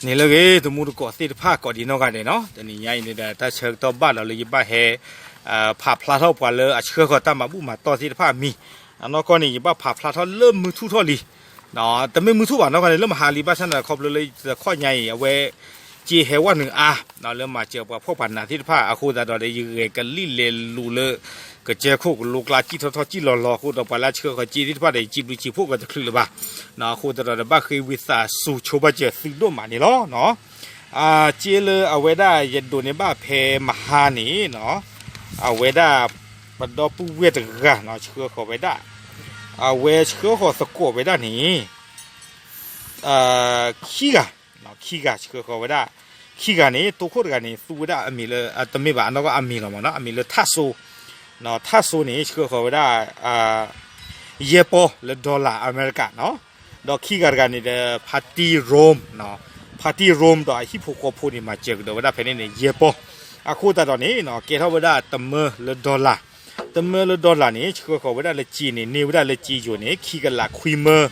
န့ၣ်လၢအဂ့ၤ တမူတကိးသ့ၣ်တဖၣ်ကိးဒံးနီၢ်ဂၤဒဲးနီၤ, တနံၤညါအံၤန့ၣ်ဒီး တၢ်ဆၢကတီၢ်ဘၣ်ဒီးလၢယဘၣ်ဟဲ ဖးဖျါထီၣ်ပှၤလၢအဆှၢဃီၤတၢ်မၤဘူၣ်မၤတီၢ်သ့ၣ်တဖၣ်အမံၤ, အနီၢ်ကီၢ်န့ၣ် ယဘၣ်ဖးဖျါထီၣ်လၢမုၢ်ထူၣ်ထီၣ်လံ, တမ့ၢ်မုၢ်ထူၣ်ဘၣ်နီၢ်ကီၢ်န့ၣ် လၢမဟါလံ ဘၣ်ဆၣ်န့ၣ် ခီဖျိလၢတခီညါအံၤ အဝဲ စ့ဟဲဝဲနုာ်အါ လၢမၤစၢၤပှၤဖှီၣ်ပှၤနးသ့ၣ်တဖၣ် အဃိသတးဒီး ယဂဲၤကလံၣ်လဲၤလူၤလၢ ကစၢၢ်ခိၣ်ကလိကျါ စံၣ်ထီၣ်ထီၣ်စံၣ်လီၤလီၤ အဃိဒီး ပှၤလၢအဆှၢဃီၤစ့သ့ၣ်တဖၣ်ဒီး ယစံးဘျုးစံးဖှိၣ်ကတချုးလၢၤဘၣ်, အဃိသတးဒီး ဘၣ်ဃ့ဝံသးစူၤဆိဘၣ်စၢၤသုဒိၣ်မးန့ၣ်လီၤ. စ့လၢအဝဲဒၣ်ယဒိးန့ၢ်ဘၣ်ဖဲမဟါန့ၣ် အဝဲဒၣ် ပဒီပုၢ်ဝဲၢ်တဂၤနီၤ ဆှၢဃီၤဝဲဒၣ်, အဝဲဆှၢဃီၤသကိးဝဲဒၣ်န့ၣ် ခံဂၤ, ခံဂၤဆှၢဃီၤဝဲဒၣ်, ခံဂၤန့ၣ် တိခိၣ်တဂၤန့ၣ် သူဝဲဒၣ်အမံၤလၢ တမ့ၢ်ဘၣ် အနီၢ်ကီၢ်အမံၤလီၤမ့ၢ်နီၤ အမံၤလၢထၣ်စိ, ထၣ်စိန့ၣ် ဆှၢဃီၤဝဲဒၣ် ယဲၢ်ပီၢ်လၢ dollar အမဲရကၤနီၤ, ဒီးခံဂၤတဂၤန့ၣ်ဒီး ဖါတံၢ်ရိၣ်, ဖါတံၢ်ရိၣ်ဒီးအဟံၣ်ဖိဃီဖိန့ၣ် မၤစၢၤကဒီးဝဲဒၣ်ဖဲန့ၣ်န့ၣ် ယဲၢ်ပီၢ်, အဃိသတးဒီးန့ၣ် ကဲထီၣ်ဝဲဒၣ်တမၢလၢ dollar တမၢလၢ dollar န့ၣ် ဆှၢဃီၤဝဲဒၣ်လၢစ့န့ၣ် န့ၢ်ဝဲဒၣ်လၢစ့ယိၤန့ၣ် ခံကလးခွံမၢ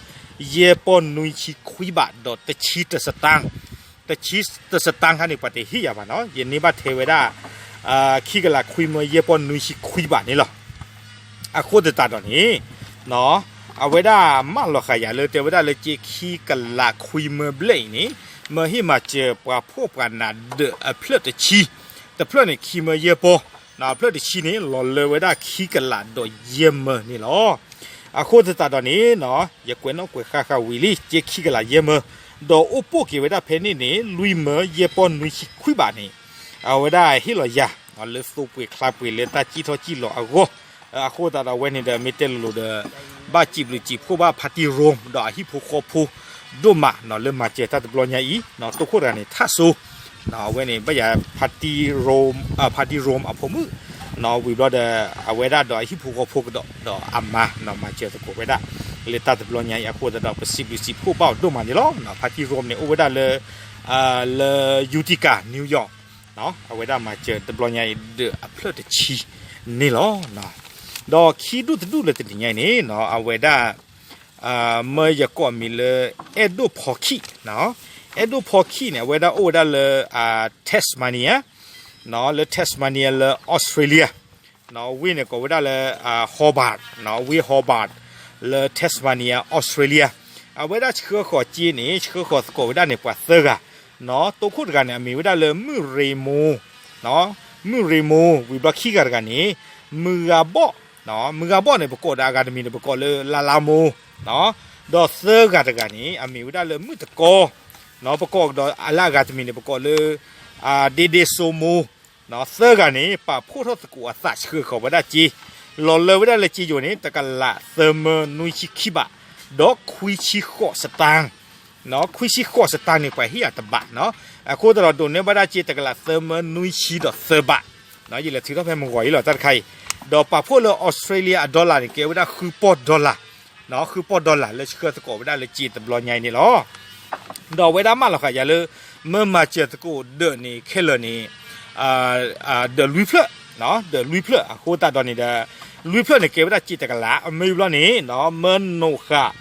ယဲၢ်ပီၢ်နွံဆံခွံဘးဒီးတဆံတစတၢၣ်, တဆံတစတၣ်ခါန့ၣ် ပှၤတဟ့ၣ်ယၤဘၣ်နီၤ ယန့ၢ်ဘၣ်ထဲဝဲဒၣ် ခံကလးခွံမၢ ယဲၢ်ပီၢ်နွံဆံခွံဘးန့ၣ်လီၤ. အဃိသတးဒီးန့ၣ် အဝဲဒၣ်မၢလီၤဃာ်ယၤလၢ တဲဝဲဒၣ်လၢစ့ခံကလးခွံမၢဘျဲၣ်အံၤန့ၣ် မၢဟ့ၣ်မၤစၢၤပှၤဖှီၣ်ပှၤနးဒၢးအဖျၢၣ်တဆံ, တဖျၢၣ်န့ၣ် ခံမၢယဲၢ်ပီၢ်, အဖျၢၣ်တဆံန့ၣ် လီၤလၢဝဲဒၣ်ခံကလးဒီးယဲၢ်မၢန့ၣ်လီၤ. အဃိသတးဒီးန့ၣ် ယကွဲးနီၣ်ကွဲးဃာ်ဃာ်ဝံၤလံ စ့ခံကလးယဲၢ်မၢ, ဒီးအိၣ်ပိာ်က့ၤဝဲဒၣ်ဖဲန့ၣ်န့ၣ် လွံၢ်မၢယဲၢ်ပီၢ်နွံဆံခွံဘးန့ၣ် အဝဲဒၣ်ဟ့ၣ်လီၤယၤ လၢသိပှ့ၤချါပှ့ၤလၢတၢ်စံၣ်ထီၣ်စံၣ်လီၤအဂီၢ်, အဃိသတးဒီးအဝဲန့ၣ်ဒီး မ့ၢ်တဲလိၤလိၤဒီး ဘၣ်စံးဘျုးစံးဖှိၣ်ဘၣ်ဖါတံၢ်ရိၣ်ဒီးအဟံၣ်ဖိဃီဖိ ဒိၣ်မးလၢမၤစၢၤတၢ်တဘျီညါအံၤ, တိခိၣ်တဂၤန့ၣ် ထၣ်စိ အဝဲန့ၣ် ဘၣ်ယၤ ဖါတံၢ်ရိၣ်အဖိမုၣ်, ဝံၤဘျီဒီး အဝဲဒၣ်ဒီးအဟံၣ်ဖိဃီဖိကဒီး ဒီးအမါ မၤစၢၤသကိးဝဲဒၣ် လၢတၢ်တဘျီညါအံၤ အဃိသတးဒီး ပစံးဘျုးစံးဖှိၣ်ဘၣ်အီၤဒိၣ်မးန့ၣ်လီၤ. ဖါတံၢ်ရိၣ်န့ၣ် အိၣ်ဝဲဒၣ်လၢ လၢ Utica New York အဝဲဒၣ်မၤစၢၤတဘျီညါအံၤ ဒၢးအဖျၢၣ်တဆံန့ၣ်လီၤ. ဒီးခံဒူၣ်တဒူၣ်လၢတနံၤညါအံၤန့ၣ် အဝဲဒၣ် မၢယကိးအမံၤလၢ အဲၣ်ဒိၣ်ဖီခံ, အဲၣ်ဒိၣ်ဖီခံန့ၣ် အဝဲဒၣ်အိၣ်ဝဲဒၣ်လၢ Tasmania, လၢ Tasmania လၢ Australia, ဝ့ၢ်န့ၣ်ကိးဝဲဒၣ်လၢ Hobart, ဝ့ၢ် Hobart လၢ Tasmania Australia, အဝဲဒၣ်ဆှၢဃီၤစ့န့ၣ် ဆှၢဃီၤသကိးဝဲဒၣ်န့ၣ် ပှၤသၢဂၤ, တိခိၣ်တဂၤန့ၣ် အမံၤဝဲဒၣ်လၢ မုၣ်ရ့မိၢ်, မုၣ်ရ့မိၢ် ဝံၤဘျီခံဂၤတဂၤန့ၣ် မုၢ်ဂၤဘီၣ်, မုၢ်ဂၤဘီၣ်န့ၣ် ပကိးဒီးအဂၤတမံၤန့ၣ် ပကိးလၢ လါလါမိၢ်, ဒီးသၢဂၤတဂၤန့ၣ် အမံၤဝဲဒၣ်လၢ မုၣ်တကီ, ပကိးဒီးလၢအဂၤတမံၤန့ၣ် ပကိးလၢ ဒ့ဒ့စိမိၢ်, သၢဂၤန့ၣ် ပာ်ဖှိၣ်ထီၣ်သကိးအသးဆှၢဃီၤဝဲဒၣ်စ့, လီၤလၢဝဲဒၣ်လၢစ့ယိၤန့ၣ် တကလးသၢမၢနွံဆံခံဘး, ဒီးခွံဆံဃိးစတၣ်, ခွံဆံဃိးစတၣ်န့ၣ် ပှၤဟ့ၣ်ယၤတဘးနီၤ, အဃိသတးဒီးဒိးန့ၢ်ဘၣ်ဒၣ်စ့တကလးသၢမၢနွံဆံဒီးသၢဘး, ယလဲၤထုးထီၣ်ဖဲမုၢ်ဂီၤအံၤလီၤ တၢ်တခါအံၤ, ဒီးပာ်ဖှိၣ်လၢ Australia အ dollar န့ၣ် ကဲဝဲဒၣ်ဃုပီၢ် dollar, ဃုပီၢ် dollar လၢဆှၢသကိးဝဲဒၣ်လၢစ့တဘျီညါအံၤန့ၣ်လီၤ. ဒီးအဝဲဒၣ်မၢလီၤဃာ်ယၤလၢ မၢမၤစၢၤသကိးဒၢးန့ၣ်ခဲလၢာ်န့ၣ် ဒၢးလွံၢ်ဖျၢၣ်, ဒၢးလွံၢ်ဖျၢၣ် အဃိသတးဒီးန့ၣ်ဒီး လွံၢ်ဖျၢၣ်န့ၣ်ကဲဝဲဒၣ်စ့တကလး, အမ့ၢ်ဘျီန့ၣ် မၢနိၣ်ဃာ်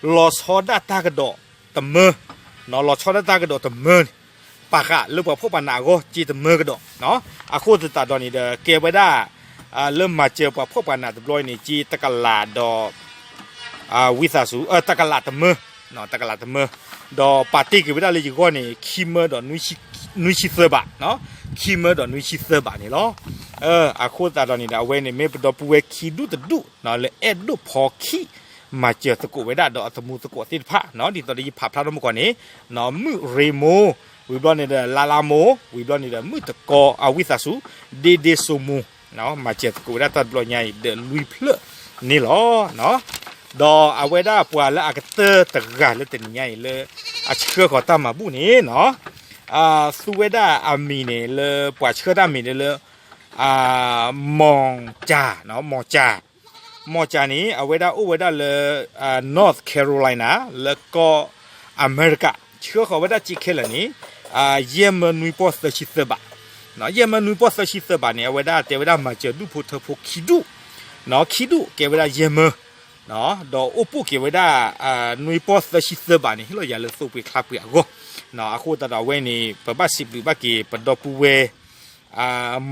လီၤဆီဒၣ်တၢ်ကဒီးတမၢ, လီၤဆီဒၣ်တၢ်ကဒီးတမၢန့ၣ် ပာ်ဃာ်လၢပှၤဖှီၣ်ပှၤနးအဂီၢ် စ့တမၢကဒီး, အဃိသတးဒီးန့ၣ်ဒီး ကဲဝဲဒၣ် လၢမၤစၢၤပှၤဖှီၣ်ပှၤနးတဘျီအံၤန့ၣ် စ့တကလးဒီး ဝံသးစူၤ တကလးတမၢ, တကလးတမၢ, ဒီးပာ်တ့ၢ်က့ၤဝဲဒၣ်လၢယဂီၢ်န့ၣ် ခံမၢဒီးနွံဆံသၢဘး, ခံမၢဒီးနွံဆံသၢဘးန့ၣ်လီၤ. အဃိသတးဒီးန့ၣ်ဒီး အဝဲန့ၣ်မ့ၢ်ပဒီပုၢ်ဝဲၢ်ခံဒူၣ်တဒူၣ် လၢအဲၣ်ဒိၣ်ဖီခံ မၤစၢၤသကိးဝဲဒၣ်ဒီးအသမူသကိးသ့ၣ်တဖၣ်, ဒ်သိးဒီးယဖးဖျါထီၣ်မုၢ်ကီၢ်န့ၣ် မုၣ်ရ့မိၢ်, ဝံၤဘျီန့ၣ်ဒီး လါလါမိၢ်, ဝံၤဘျီန့ၣ်ဒီး မုၣ်တကီ အဝံသးစူၤ ဒ့ဒ့စိမိၢ်, မၤစၢၤသကိးဝဲဒၣ်တၢ်တဘျီညါအံၤ ဒၢးလွံၢ်ဖျၢၣ်န့ၣ်လီၤ. ဒီးအဝဲဒၣ်ပှၤလၢအကတၢၢ်တဂၤလၢတနံၤညါအံၤလၢအဆှၢဃီၤတၢ်မၤဘူၣ်န့ၣ်နီၤ, သူဝဲဒၣ်အမံၤန့ၣ်လၢ ပှၤဆှၢတၢ်မံၤန့ၣ်လၢ မီၢ်ကၠၢ်, မီၢ်ကၠၢ်, မီၢ်ကၠၢ်န့ၣ် အဝဲဒၣ်အိၣ်ဝဲဒၣ်လၢ North Carolina လၢကီၢ်အမဲရကၤ, ဆှၢဃီၤဝဲဒၣ်စ့ခဲလၢာ်န့ၣ် ယဲၢ်မၢနွံပီၢ်သၢဆံသၢဘး, ယဲၢ်မၢနွံပီၢ်သၢဆံသၢဘးန့ၣ် အဝဲဒၣ်တဲဝဲဒၣ်မၤစၢၤဒူၣ်ဖိထၢဖိခံဒူၣ်, ခံဒူၣ်ကဲဝဲဒၣ်ယဲၢ်မၢ ဒီးအိၣ်ပိာ်က့ၤဝဲဒၣ် နွံပီၢ်သၢဆံသၢဘးန့ၣ် ဟ့ၣ်လီၤယၤလၢသိပှ့ၤချါပှ့ၤအဂီၢ်, အဃိသတးဒီးအဝဲန့ၣ် ပဘၣ်စံးဘျုးဘၣ်က့ၤ ပဒီပုၢ်ဝဲၢ်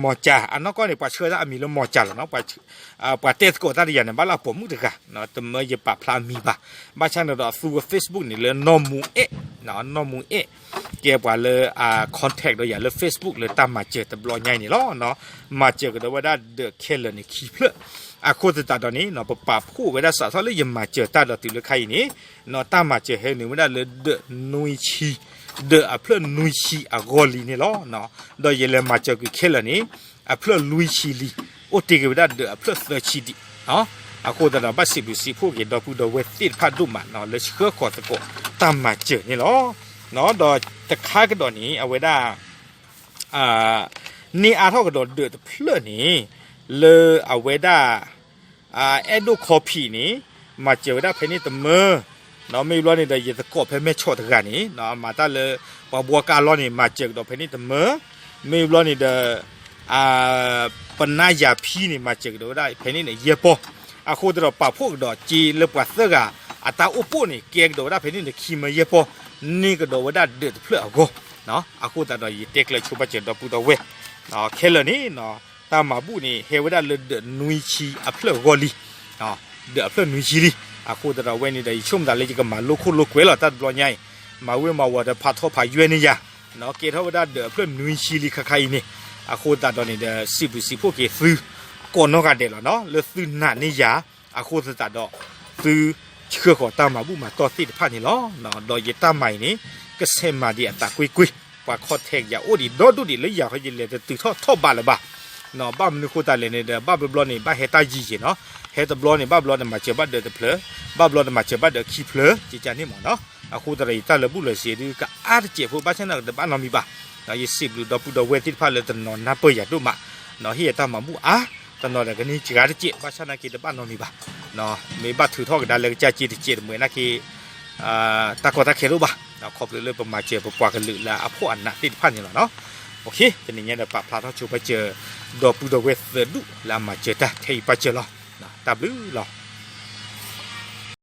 မီၤကၠၤ အနီၢ်ကီၢ်န့ၣ် ပှၤဆှၢတၢ်အမံၤလၢမီၤကၠၤလီၤနီၤ. ပှၤတဲသကိးတၢ်ဒီးယၤန့ၣ် ဘၣ်လၢအပိာ်မုၣ်တဂၤ တမၢယပာ်ဖျါအမံၤဘၣ်. ဘၣ်ဆၣ်န့ၣ်ဒီးအသူဝဲ Facebook န့ၣ်လၢနီၢ်မူအဲၣ်, နီၢ်မူအဲၣ် ကဲပှၤလၢအ contact ဒီးယၤလၢ Facebook လၢတၢ်မၤစၢၤတဘျီညါအံၤန့ၣ်လီၤ. မၤစၢၤကဒီးဝဲဒၣ်ဒၢးခဲလၢာ်န့ၣ်ခံဖျၢၣ်. အဃိသတးဒီးန့ၣ် ပပာ်ဖှိၣ်ဝဲဒၣ်စးထီၣ်လၢယမၤစၢၤတၢ်ဒီးတုၤလၢခါအံၤန့ၣ် တၢ်မၤစၢၤဟဲနုာ်ဝဲဒၣ်လၢဒၢးနွံဆံ, ဒၢးအဖျၢၣ်နွံဆံအဂီၢ်လံန့ၣ်လီၤ. ဒီးယလဲၤမၤစၢၤကွံာ်ခဲလၢာ်န့ၣ် အဖျၢၣ်လွံၢ်ဆံလံ, အိၣ်တ့ၢ်က့ၤဝဲဒၣ်ဒၢးအဖျၢၣ်သၢဆံဒံး. အဃိသတးဒီးဘၣ်စံးဘျုးစံးဖှိၣ်က့ၤဒီပုၢ်ဒီဝဲၢ်သ့ၣ်တဖၣ်ဒိၣ်မး လၢဆှၢဃီၤသကိးတၢ်မၤစၢၤန့ၣ်လီၤ. ဒီးတခါကဒီးန့ၣ် အဝဲဒၣ် န့ၢ်အါထီၣ်ကဒီးဒၢးတဖျၢၣ်န့ၣ် လၢအဝဲဒၣ် အဲၣ်ဒိးခီဖံးန့ၣ် မၤစၢၤဝဲဒၣ်ဖဲန့ၣ်တမၢ, မ့ၢ်ဘျီန့ၣ်ဒီး ယသကိးဖဲမဲၢ်ဆီးတဂၤန့ၣ် မၤတၢ်လၢ ပှၤဘှီကါလီၢ်န့ၣ် မၤစၢၤကဒီးဖဲန့ၣ်တမၢ, မ့ၢ်ဘျီန့ၣ်ဒီး ပနါယၤဖံန့ၣ် မၤစၢၤကဒီးဝဲဒၣ်ဖဲန့ၣ်န့ၣ် ယဲၢ်ပီၢ်. အဃိသတးဒီးပာ်ဖှိၣ်ကဒီးက့လၢပှၤသၢဂၤ အတၢ်အိၣ်ပိၣ်န့ၣ် ကဲကဒီးဝဲဒၣ်ဖဲန့ၣ်န့ၣ် ခံမၢယဲၢ်ပီၢ်, န့ၢ်ကဒီးဝဲဒၣ်ဒၢးတဖျၢၣ်အဂီၢ်. အဃိသတးဒီးယတဲကျၢၤဆိဘၣ်စၢၤဒီပုၢ်ဒီဝဲၢ် ခဲလၢာ်န့ၣ် တၢ်မၤဘူၣ်န့ၣ် ဟဲဝဲဒၣ်လၢဒၢးနွံဆံအဖျၢၣ်အဂီၢ်လံ. ဒၢးအဖျၢၣ်နွံဆံလံ. အဃိသတးဒီးအဝဲန့ၣ်ဒီး ယဆိကမိၣ်သးလၢယကမၤလိခိၣ်လိာ်ကွဲလီၤတၢ်တဘျီညါအံၤ, မၤဝ့ၤမၤဝီၤဒီးဖးထီဖးယွဲၢ်န့ၢ်ယၤ, ကဲထီၣ်ဝဲဒၣ်ဒၢးအဖျၢၣ်နွံဆံလံခါခါအံၤန့ၣ်. အဃိသတးဒီးန့ၣ်ဒီး စံးဘျုးစံးဖှိၣ်က့ၤသု ကိးနီၢ်ဂၤဒဲးလီၤနီၤ လၢသုနာ်န့ၢ်ယၤ, အဃိသတးဒီး သုဆှၢဃီၤတၢ်မၤဘူၣ်မၤတီၢ်သ့ၣ်တဖၣ်န့ၣ်လီၤ. ဒီးယတၢ်မၤအံၤန့ၣ် ကဆဲးမၤဒံးအသးကွ့ၢ်ကွ့ၢ်, ပှၤ contact ယၤအိၣ်ဒံးဒီဒူၣ်ဒံး လၢယၤဃီယလဲၤတတုၤထီၣ်ထီၣ်ဘးလၢၤဘၣ်. ဘၣ်မနုၤဃိသတးလဲၣ်န့ၣ်ဒီး ဘၣ်ဘျီဘျီန့ၣ် ဘၣ်ဟဲတၢ်ယံၤယံၤနီၤ, ဟဲတဘျီန့ၣ် ဘၣ်ဘျီန့ၣ် မၤစၢၤဘၣ်ဒၢးတဖျၢၣ်, ဘၣ်ဘျီန့ၣ် မၤစၢၤဘၣ်ဒၢးခံဖျၢၣ် ကကန့ၣ်မ့ၢ်နီၤ. အဃိသတးဒီး ယတၢ်လၢာ်ဘူၣ်လၢာ်စ့ၤဒုး ကအါတစဲးဖိ ဘၣ်ဆၣ်နာ်က့တဘၣ်နီတမံၤဘၣ်. ယစံးဘျုးဒီပုၢ်ဒီဝဲၢ်သ့ၣ်တဖၣ်လၢတနီၤနၢ်ပၢၢ်ယၤဒိၣ်မး, ဟ့ၣ်ယတၢ်မၤဘူၣ်အါ, တနီၤဒီးကန့ၢ်စှၤတစဲး ဘၣ်ဆၣ်နာ်က့တဘၣ်နီတမံၤဘၣ်. မ့ၢ်ဘၣ်ထုးထီၣ်ကဒါလၢကစၢ်စ့တစဲးတမှဲးနာ်က့ တၢ်ကီတၢ်ခဲဒိၣ်ဘၣ်, ခီဖျိလၢပမၤစၢၤပပှၤကလုာ်လၢအဖှီၣ်အနးသ့ၣ်တဖၣ်န့ၣ်လီၤနီၤ. တနံၤညါဒီးပာ်ဖျါထီၣ်ဆိပာ်စၢၤ ဒီပုၢ်ဒီဝဲၢ်သၢဒူၣ်လၢအမၤစၢၤတၢ်ထဲအံၤပာ်စၢၤလီၤ. တၢ်ဘျုးလီၤ.